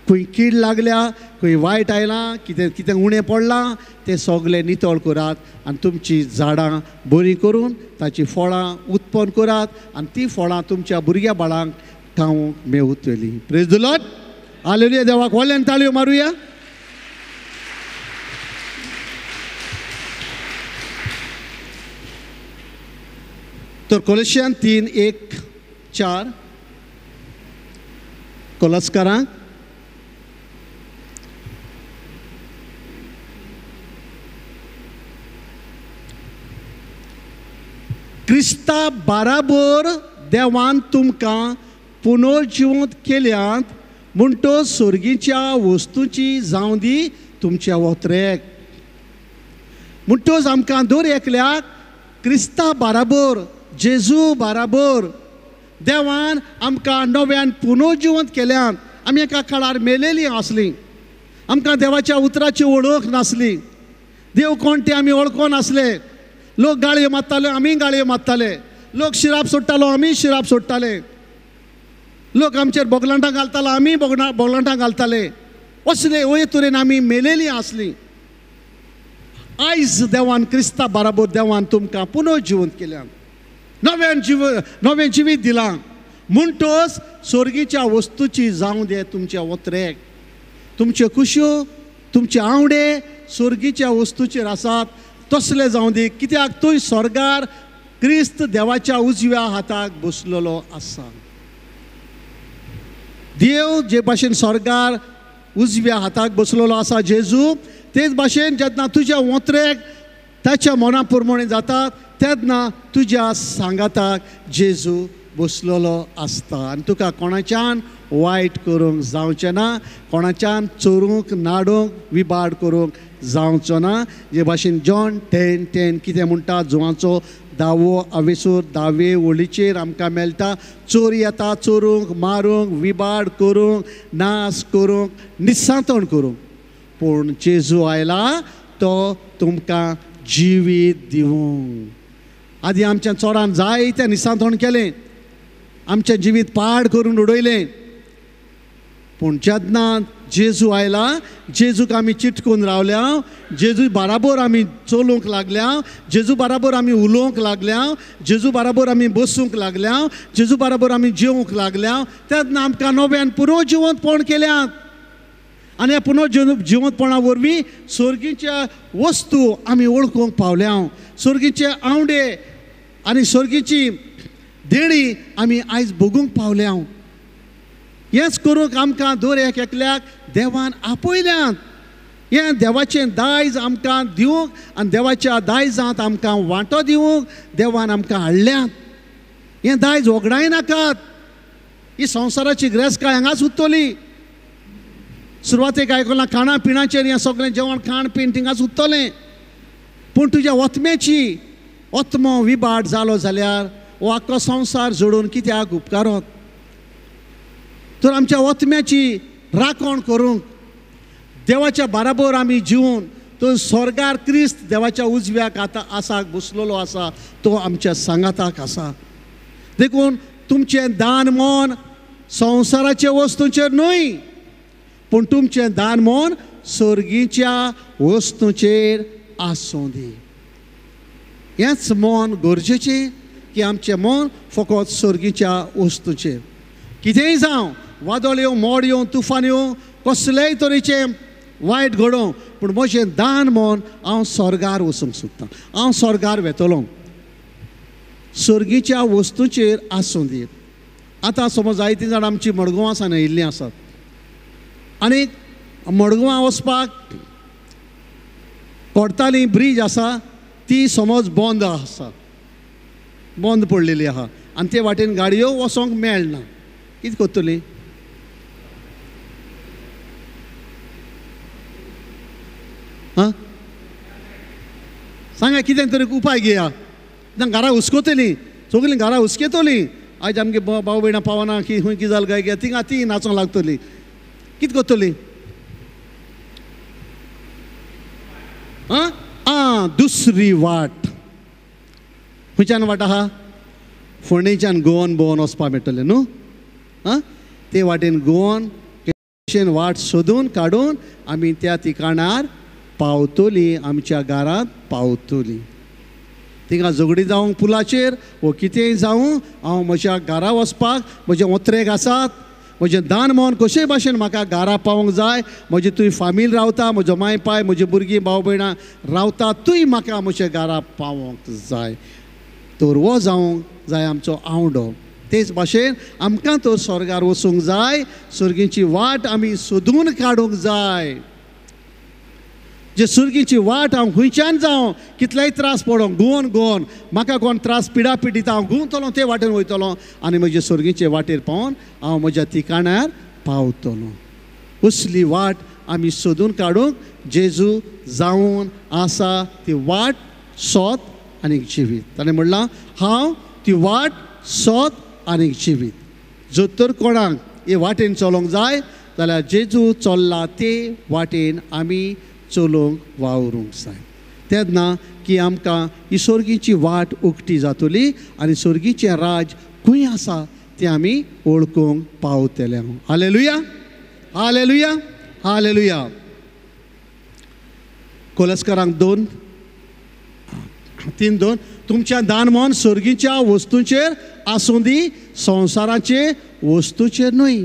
खंय कीड लागल्या, खंय वायट आयलां, कितें कितें उणें पडलां तें सगळें नितळ करात आनी तुमची झाडां बरीं करून ताचीं फळां उत्पन्न करात आनी तीं फळां तुमच्या भुरग्या बाळांक खावंक मेवतलीं. Praise the Lord. हालेलुया. देवाक व्हडल्यान ताळयो मारुया. तर कोलोसियान 3:1-4 कोलस्कारांक क्रिस्ता बाराबर देवान तुमकां पुनर्जिवंत केल्यात म्हणटो सोर्गीच्या वस्तूची जावं दी तुमच्या वोत्रेक. म्हणटोच आमकां दर एकल्याक क्रिस्ता बाराबर, जेजू बाराबर देवान आमकां नव्यान पुनर्जिवंत केल्यात. आमी एका काळार मेलेलीं आसलीं, आमकां देवाच्या उतराची वळख नासली, देव कोण ते आमी वळखोन नासले. लोक गाळयो मारताले, आमी गाळयो मारताले. लोक शिराप सोडटालो, आमी शिराप सोडटाले. लोक आमचेर बोगलांटां घालतालो, आमी बोगलांटां घालताले. असले वय तरेन आमी मेलेलीं आसलीं. आयज देवान क्रिस्ता बाराबर देवान तुमकां पुनर्जिवंत केल्यान, नव्यान जीव नवें जिवीत दिलां. म्हणटोच सोर्गीच्या वस्तूची जावं दे तुमच्या वोत्रेक. तुमच्यो खुशयो, तुमचे आवडे सोर्गीच्या वस्तूचेर आसात तसले जावं दी. कित्याक तूं स्वर्गार क्रिस्त देवाच्या उजव्या हाताक बसलेलो आसा. देव जे भाशेन स्वर्गार उजव्या हाताक बसलेलो आसा जेजू, तेच भाशेन जेन्ना तुज्या वोत्रेक ताच्या मना प्रमाणे जाता तेन्ना तुज्या सांगाताक जेजू बसलेलो आसता. आनी तुका कोणाच्यान वायट करूंक जावचें ना, कोणाच्यान चोरूंक, नाडूंक, विबाड करूंक जावचो ना. जे भाशेन जॉन 10:10 कितें म्हणटा, जुवांचो 10वो आवेसूर 10वे वळीचेर आमकां मेळटा, चोर येता चोरूंक, मारूंक, विबाड करूंक, नास करूंक, निस्सांतण करूंक, पूण जेजू आयला तो तुमकां जिवीत दिवंक. आदी आमच्या चोरान जायतें निस्सांतण केलें, आमचें जिवीत पाड करून उडयलें, पूण जेन्ना जेजू आयला, जेजूक आमी चिटकून रावल्या, जेजू बाराबोर आमी चलूंक लागल्या, जेजू बाराबोर आमी उलोवंक लागल्या, जेजू बाराबोर आमी बसूंक लागल्या, जेजू बाराबोर आमी जेवंक लागल्या, तेन्ना आमकां नव्यान पुनर्जिवंतपण केल्यात. आनी ह्या पुनर्जिवंतपणा वरवीं सर्गीच्या वस्तू आमी वळखूंक पावल्या, सर्गीचे आंवडे आनी सर्गीची देणी आमी आयज भोगूंक पावल्या. हेंच करूंक आमकां दर एक एकल्याक देवान आपयल्यात. हें देवाचें दायज आमकां दिवंक आनी देवाच्या दायजांत आमकां वांटो दिवंक देवान आमकां हाडल्यात. हें दायज वगडायनाकात. ही संवसाराची ग्रेसकाय हांगाच उरतली. सुरवातेक आयकलां खाणा पिणाचेर हें सगळें जेवण खाण पीण थिंगाच उरतलें, पूण तुज्या ओतम्याची ओतमो विबाड जालो जाल्यार हो आख्खो संवसार जोडून कित्याक उपकारत? तर आमच्या ओतम्याची राखण करूंक देवाच्या बाराबोर आमी जिवन तो स्वर्गार क्रिस्त देवाच्या उजव्याक आतां आसाक बसलेलो आसा, तो आमच्या सांगाताक आसा. देखून तुमचें दान मन संवसाराचे वस्तूंचेर न्हय, पूण तुमचें दान मन सर्गीच्या वस्तूंचेर आसूं दी. हेंच मन गरजेचें की आमचें मन फकत सर्गीच्या वस्तूंचेर. कितेंय जावं, वादळ येवं, मोड येवं, तुफान येवं, कसलेय तरेचें वायट घडोवं, पूण म्हजें दान मन हांव स्वर्गार वचूंक सोदतां, हांव स्वर्गार वेतलो. सर्गीच्या वस्तूंचेर आसूं दी. आतां समज जायतीं जाणां आमची मडगांवां सावन आयिल्लीं आसात आनी मडगांवां वचपाक कोडताली ब्रीज आसा ती समज बंद आसा, बंद पडलेली आसा आनी ते वाटेन गाडयो वचोंक मेळना. कितें करतली? आं, सांगा कितें तरी उपाय घेया. घरा हुस्कोतली, सगळीं घरा हुस्केतली. आयज आमगे भाव भयणां पावना की खंय कितें जालें काय गे, थिंगा ती नाचोंक लागतली. कितें करतली? आं आं, दुसरी वाट. खंयच्यान वाट आहा? फोंडेच्यान गोवन भोंवन वचपाक मेळटलें न्हू. आं, ते वाटेन गोवन कशेन वाट सोदून काडून आमी त्या ठिकाणार पावतली, आमच्या घरांत पावतली. थिंगा झगडी जावं पुलाचेर वो कितेंय जावं, हांव म्हज्या घरा वचपाक म्हजे ओत्रेक आसात, म्हजें दान मन कशेय भाशेन म्हाका घरा पावोंक जाय. म्हजी तूं फामील रावता, म्हजो माय पाय, म्हजी भुरगीं भाव भयणां रावता, तूंय म्हाका म्हज्या घरा पावोंक जाय. तर हो जावंक जाय आमचो आंवडो. तेच भाशेन आमकां तो स्वर्गार वचूंक जाय, सर्गीची वाट आमी सोदून काडूंक जाय. जे सर्गीची वाट हांव खंयच्यान जावं, कितलेय त्रास पडों, गोवन गोवन म्हाका कोण त्रास पिडा पिडिता, हांव घुंवतलो ते वाटेन वयतलो आनी म्हजे सर्गीचे वाटेर पावोन हांव म्हज्या ठिकाणार पावतलो. असली वाट आमी सोदून काडूंक जेजू जावन आसा ती वाट, सोत आनी जिवीत. ताणें म्हणलां, हांव ती वाट, सोत आनी जिवीत. जर तर कोणाक हे वाटेन चलोवंक जाय जाल्यार जेजू चल्ला ते वाटेन आमी चलोवंक वावरूंक जाय. तेन्ना की आमकां ही सर्गीची वाट उक्ती जातली आनी सर्गीचें राज खंय आसा तें आमी वळखूंक पावतले. Hallelujah, hallelujah, hallelujah. कोलस्करांक 2:3-2, तुमच्या दान मन सर्गीच्या वस्तूंचेर आसूं दी, संवसाराचे वस्तूचेर न्हय.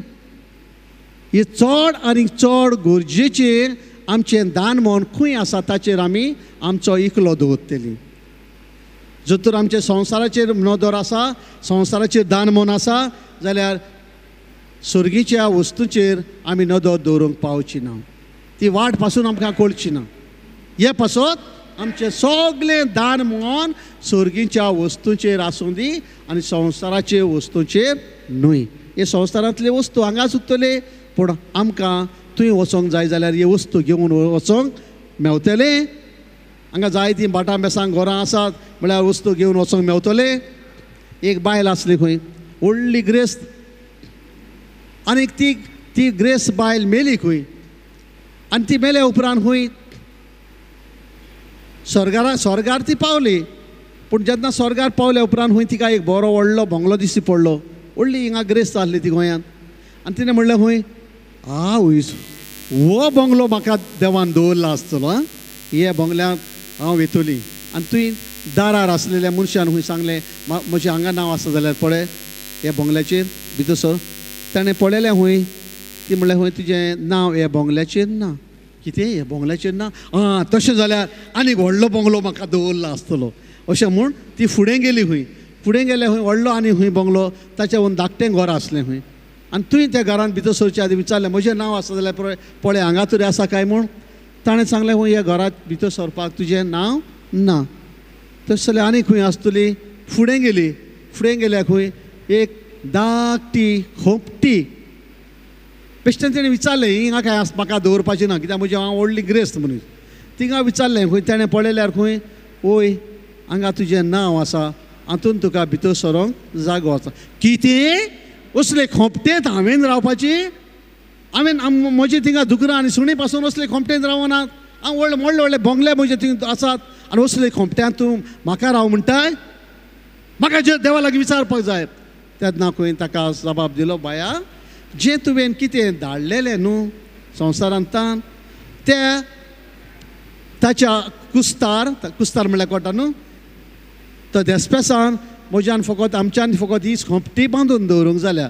हे चड आनी चड गरजेचेर आमचें दान मन खंय आसा ताचेर आमी आमचो इकलो दवरतली. जर तर आमचे संवसाराचेर नदर आसा, संवसाराचेर दान मन आसा जाल्यार सर्गीच्या वस्तूचेर आमी नदर दवरूंक पावची ना, ती वाट पासून आमकां कळची ना. हे पासत आमचें सगळें दान मन सर्गीच्या वस्तूचेर आसूं दी आनी संवसाराचे वस्तूचेर न्हय. हे संवसारांतले वस्तू हांगाच उरतले, पूण आमकां थंय वचोंक जाय जाल्यार हे वस्तू घेवन वचोंक मेवतले. हांगा जायतीं भाटां बेसां घरां आसात म्हळ्यार वस्तू घेवन वचोंक मेवतले. एक बायल आसली खंय, व्हडली ग्रेस्त, आनी ती ग्रेस्त बायल मेली खंय, आनी ती मेल्या उपरांत खंय स्वर्गार ती पावली. पूण जेन्ना स्वर्गार पावल्या उपरांत खंय तिका एक बरो व्हडलो बंगलो दिश्टी पडलो. व्हडली हिंगा ग्रेस्त आसली ती गोंयांत. आनी तिणें म्हणलें खंय, आवयस, हो बंगलो म्हाका देवान दवरला आसतलो, आं हे बंगल्यांत हांव वयतली. आनी तुवें दारार आसलेल्या मनशान खंय सांगलें म्हजें हांगा नांव आसा जाल्यार पळय ह्या बंगल्याचेर भितर सर. ताणें पळयलें खंय, ती म्हणल्यार खंय तुजें नांव ह्या बंगल्याचेर ना. कितें ह्या बंगल्याचेर ना? आं तशें जाल्यार आनीक व्हडलो बंगलो म्हाका दवरला आसतलो अशें म्हूण ती फुडें गेली खंय. फुडें गेले खंय व्हडलो आनी खंय बंगलो, ताच्या वयर धाकटें घर आसलें खंय. आनी तुवें त्या घरान भितर सरचे आदी विचारलें म्हजें नांव आसा जाल्यार पळय पळय हांगा तरी आसा काय म्हूण. ताणें सांगलें खंय ह्या घरांत भितर सरपाक तुजें नांव ना. तशें जाल्यार आनी खंय आसतली. फुडें गेली, फुडें गेल्या खंय एक धाकटी खोपटी. बेश्टेन तेणें विचारलें हिंगा काय म्हाका दवरपाचें ना, कित्याक म्हजें हांव व्हडली ग्रेस्त मनीस. थिंगा विचारलें खंय, तेणें पळयल्यार खंय ओय हांगा तुजें नांव आसा, हातून तुका भितर सरोंक जागो आसा. कितें असले खोपटेंत हांवें रावपाची? हांवें म्हजी थिंगा दुकरां आनी सुणी पासून असले खोपटेंत रावनात. हांव व्हडले व्हडले व्हडले बंगले म्हजे थिंग आसात आनी असले खोपट्यांत तूं म्हाका राव म्हणटाय? म्हाका जे देवा लागीं विचारपाक जाय. तेन्ना खंय ताका जबाब दिलो, बाया जें तुवें कितें धाडलेलें न्हू संवसारांत त्या ताच्या कुस्तार, कुस्तार म्हणल्यार कळटा न्हू, तो देस्पेसान म्हज्यान फकत आमच्यान फकत ही खोपटी बांदून दवरूंक जाल्या.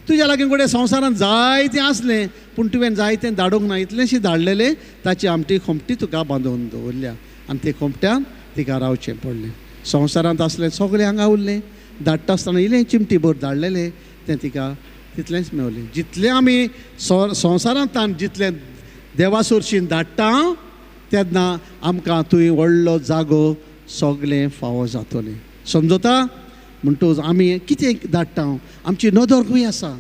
तुज्या लागीं कडेन संवसारांत जायतें आसलें पूण तुवें जायतें धाडूंक ना, इतलेंशें धाडलेलें ताची आमटी खोमटी तुका बांदून दवरल्या. आनी ते खोमट्यान तिका रावचें पडलें. संवसारांत आसलें सगळें हांगा उरलें, धाडटा आसतना इल्लें चिमटी भर धाडलेलें तें तिका तितलेंच मेवलें. जितलें आमी संवसारांत जितलें देवा सोरशीन धाडटा तेन्ना आमकां तुवें व्हडलो जागो सगळें फावो जातलें. समजता? म्हणटकच आमी कितें धाडटा, आमची नदर खंय आसा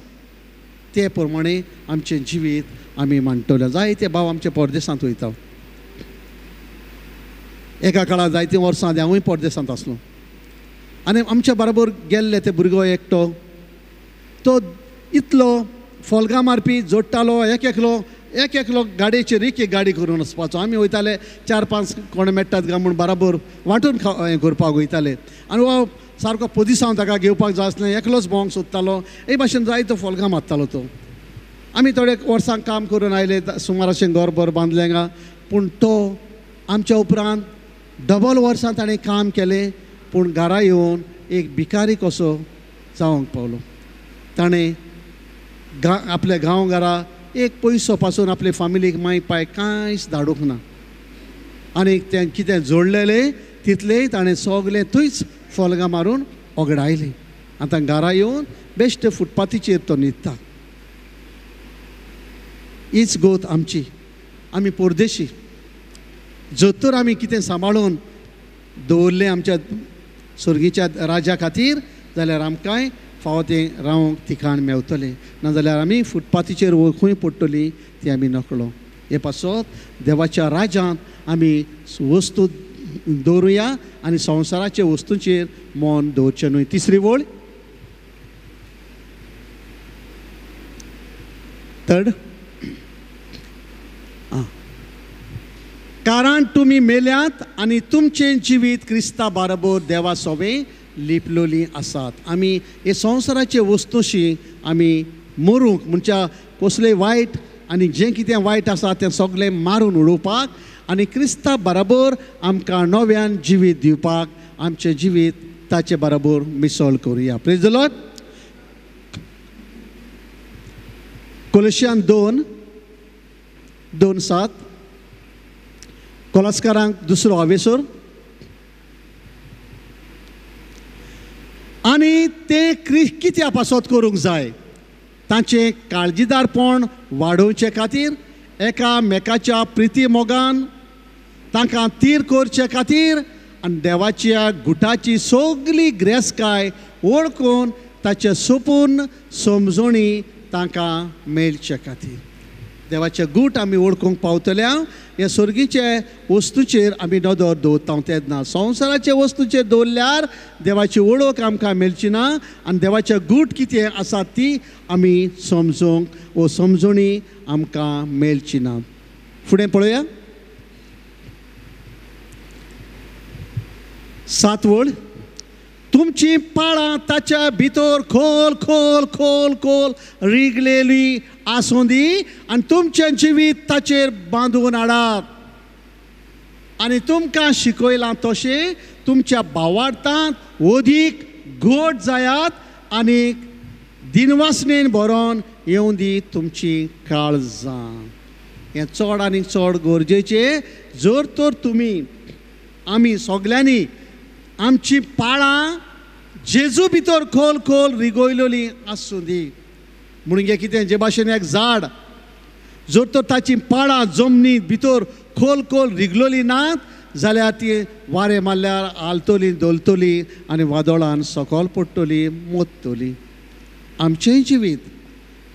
ते प्रमाणे आमचें जिवीत आमी मांडटले. जायते भाव आमचे परदेसांत वयता. एका काळार जायतीं वर्सां आदी हांवूय परदेसांत आसलो आनी आमच्या बरोबर गेल्ले ते भुरगो एकटो, तो इतलो फोल्गां मारपी, जोडटालो एक एकलो एक एकलो गाडयेचेर एक एक गाडी करून वचपाचो. आमी वयताले 4-5 कोण मेळटात काय म्हूण बराबर वांटून हें करपाक वयताले. आनी हो सारको पोजिसांव ताका घेवपाक जाय आसलें, एकलोच भोंवंक सोदतालो. हे भाशेन जायतो फोल्गां मारतालो तो. आमी थोडे वर्सां काम करून आयले, सुमार अशें घर भर बांदलें गा, पूण तो आमच्या उपरांत डबल वर्सां ताणें काम केलें, पूण घरा येवन एक भिकारी कसो जावंक पावलो. ताणें आपल्या गांव घरा एक पयसो पासून आपले फामिलीक माय पाय कांयच धाडूंक ना. आनी तें कितें जोडलेलें तितलें ताणें सगळें थंयच फोल्गां मारून ओगडायलें. आतां घरा येवन बेश्टे फुटपाथीचेर तो न्हिदता. हीच गोत आमची. आमी परदेशी. जर तर आमी कितें सांबाळून दवरलें आमच्या सर्गीच्या राजा खातीर जाल्यार आमकांय फावो तें रावंक ठिकाण मेवतलें, नाजाल्यार आमी फुटपाथीचेर खंय पडटलीं ती आमी नकळो. हे पासत देवाच्या राजांत आमी वस्तू दवरुया आनी संवसाराच्या वस्तूंचेर मन दवरचें न्हय. तिसरी वळ, थर्ड, कारण तुमी मेल्यात आनी तुमचें जिवीत क्रिस्ता बरोबर देवा सोबें लिपलोली आसात. आमी हे संवसाराचे वस्तूशी आमी मरूंक म्हणजे कसलें वायट आनी जें कितें वायट आसा तें सगळें मारून उडोवपाक आनी क्रिस्ता बरोबर आमकां नव्यान जिवीत दिवपाक आमचें जिवीत ताचे बरोबर मिसळ करुया. Praise the Lord. कोलोशियान 2:2-7, कोलास्कारांक दुसरो आवेसर. आनी तें कित्या पासत करूंक जाय? तांचें काळजीदारपण वाडोवचे खातीर, एकामेकाच्या प्रिती मोगान तांकां तीर करचे खातीर आनी देवाच्या गुटाची सगली ग्रेसकाय वळखून ताचे सोपून समजणी तांकां मेळचे खातीर. देवाचे गूट आमी वळखूंक पावतल्या ह्या सर्गीचे वस्तूचेर आमी नदर दवरता तेन्ना. संवसाराचे वस्तूचेर दवरल्यार देवाची वळख आमकां मेळची ना आनी देवाचे गूट कितें आसा ती आमी समजूंक वो समजणी आमकां मेळची ना. फुडें पळोवया 7 वळ. तुमची पाळां ताच्या भितर खोल खोल खोल खोल रिगलेली आसूं दी आनी तुमचें जिवीत ताचेर बांदून हाडात. आनी तुमकां शिकयलां तशें तुमच्या भावार्थांत अदीक गोड जायात आनी दिनवासनेन भरोन येवं दी तुमची काळजां. हें चड आनी चड गरजेचें. जर तर तुमी आमी सगल्यांनी आमची पाळां जेजू भितर खोल खोल रिगयलेली आसूं दी. म्हणगे कितें, जे भाशेन एक झाड जर तर ताची पाळां जमनी भितर खोल खोल रिगलोली नात जाल्यार ती वारें मारल्यार हालतली धोलतली आनी वादळान सकयल पडटली, मोत्तली. आमचेंय जिवीत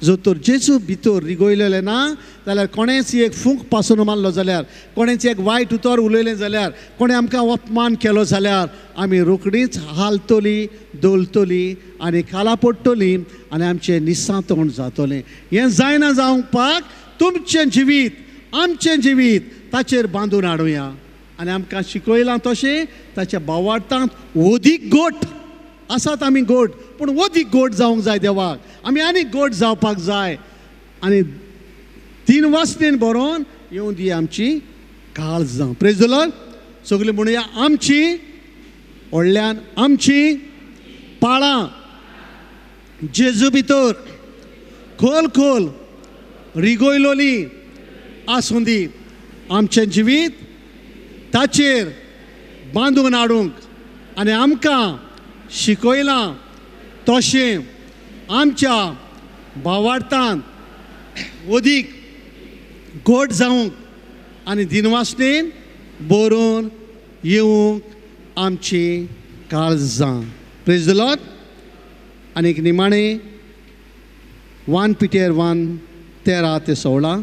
जर तर जेजू भितर रिगयलेलें ना जाल्यार कोणेच एक फूंक पासून मारलो जाल्यार, कोणेच एक वायट उतर उलयलें जाल्यार, कोणें आमकां अपमान केलो जाल्यार आमी रोखडीच हालतली धोलतली आनी खाला पडटली आनी आमचें निसांतोण जातलें. हें जायना जावपाक तुमचें जिवीत आमचें जिवीत ताचेर बांदून हाडुया आनी आमकां शिकयलां तशें ताच्या भावार्थांत अदीक गोट आसात. आमी गोड, पूण अदीक गोड जावंक जाय देवाक. आमी आनीक गोड जावपाक जाय आनी तीन वासनेन भरोन येवं दी आमची काळजां. Praise the Lord. सगळीं म्हणुया, आमची व्हडल्यान आमची पाळां जेजू भितर खोल खोल रिगयलोली आसूं दी. आमचें जिवीत ताचेर बांदून हाडूंक आनी आमकां शिकयलां तशें आमच्या भावार्थान अदीक गोड जावंक आनी दिनवासनेन बरोवन येवंक आमची काळजां. Praise the Lord. आनी एक निमाणें 1 Peter 1:13 ते 16.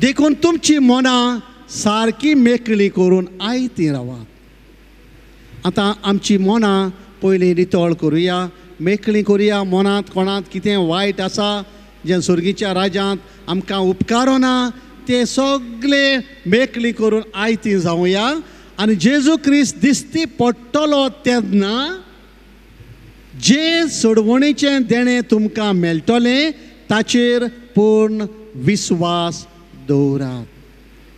देखून तुमची मनां सारकी मेकळी करून आयती रावात. आतां आमची मनां पयलीं नितळ करुया, मेकळी करुया. मनांत कोणांत कितें वायट आसा जें सर्गीच्या राज्यांत आमकां उपकारना तें सगळें मेकळी करून आयती जावया. आनी जेजू क्रिस्त दिसती पडटलो तेन्ना जें सोडवणीचें देणें तुमकां मेळटलें ताचेर पूर्ण विस्वास दवरात.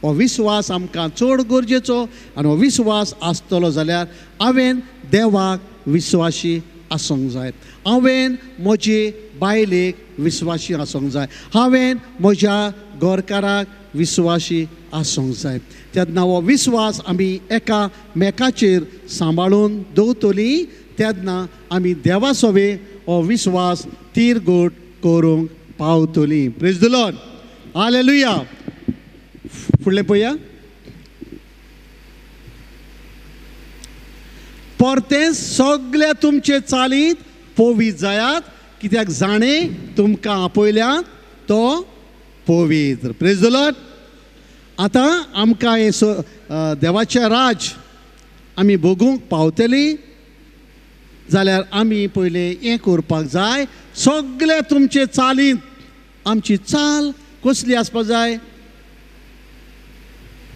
हो विस्वास आमकां चड गरजेचो आनी हो विस्वास आसतलो जाल्यार हांवें देवाक विस्वाशी आसूंक जाय, हांवें म्हजे बायलेक विस्वाशी आसूंक जाय, हांवें म्हज्या घरकाराक विस्वाशी आसूंक जाय. तेन्ना हो विस्वास आमी एकामेकाचेर सांबाळून दवरतली तेन्ना आमी देवा सोवे हो विस्वास तीरगोट करूंक पावतली. Praise the Lord. Hallelujah. फुडलें पळया. परतें सगळ्या तुमचे चालींत पवित्र जायात, कित्याक जाणें तुमकां आपयल्यात तो पवित्र. Praise the Lord. आतां आमकां हें देवाचें राज आमी भोगूंक पावतली जाल्यार आमी पयलें हें करपाक जाय. सगळे तुमचे चालींत आमची चाल कसली आसपाक जाय.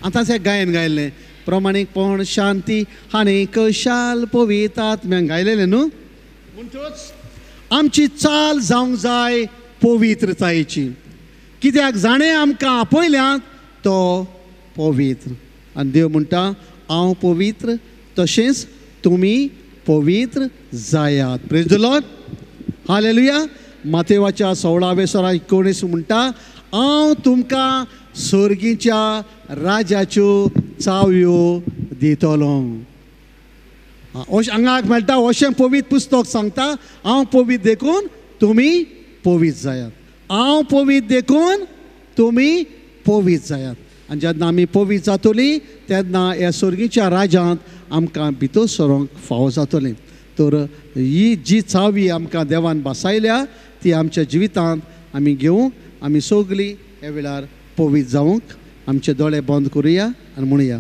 आतां तें गायन गायलें प्रमाणीकपण शांती आनी कशाल पवित्र आत्म्यान गायलेलें न्हू. म्हणटच आमची चाल जावंक जाय पवित्रतायेची, कित्याक जाणें आमकां आपयल्यात तो पवित्र. आनी देव म्हणटा हांव पवित्र तशेंच तुमी पवित्र जायात. Praise the Lord. Hallelujah. मातेवाच्या 16:19 म्हणटा हांव तुमकां सर्गीच्या राजाच्यो चावयो दितलो. अशें हांगाक मेळटा. अशें पवित्र पुस्तक सांगता हांव पवित्र देखून तुमी पवित्र जायात, हांव पवित्र देखून तुमी पवित्र जायात. आनी जेन्ना आमी पवित्र जातली तेन्ना ह्या सर्गीच्या राज्यांत आमकां भितर सरोंक फावो जातलें. तर ही जी चावी आमकां देवान बसायल्या ती आमच्या जिवितांत आमी घेवंक आमी सगळीं ह्या वेळार पवित्र जावंक आमचे दोळे बंद करुया आनी म्हणुया.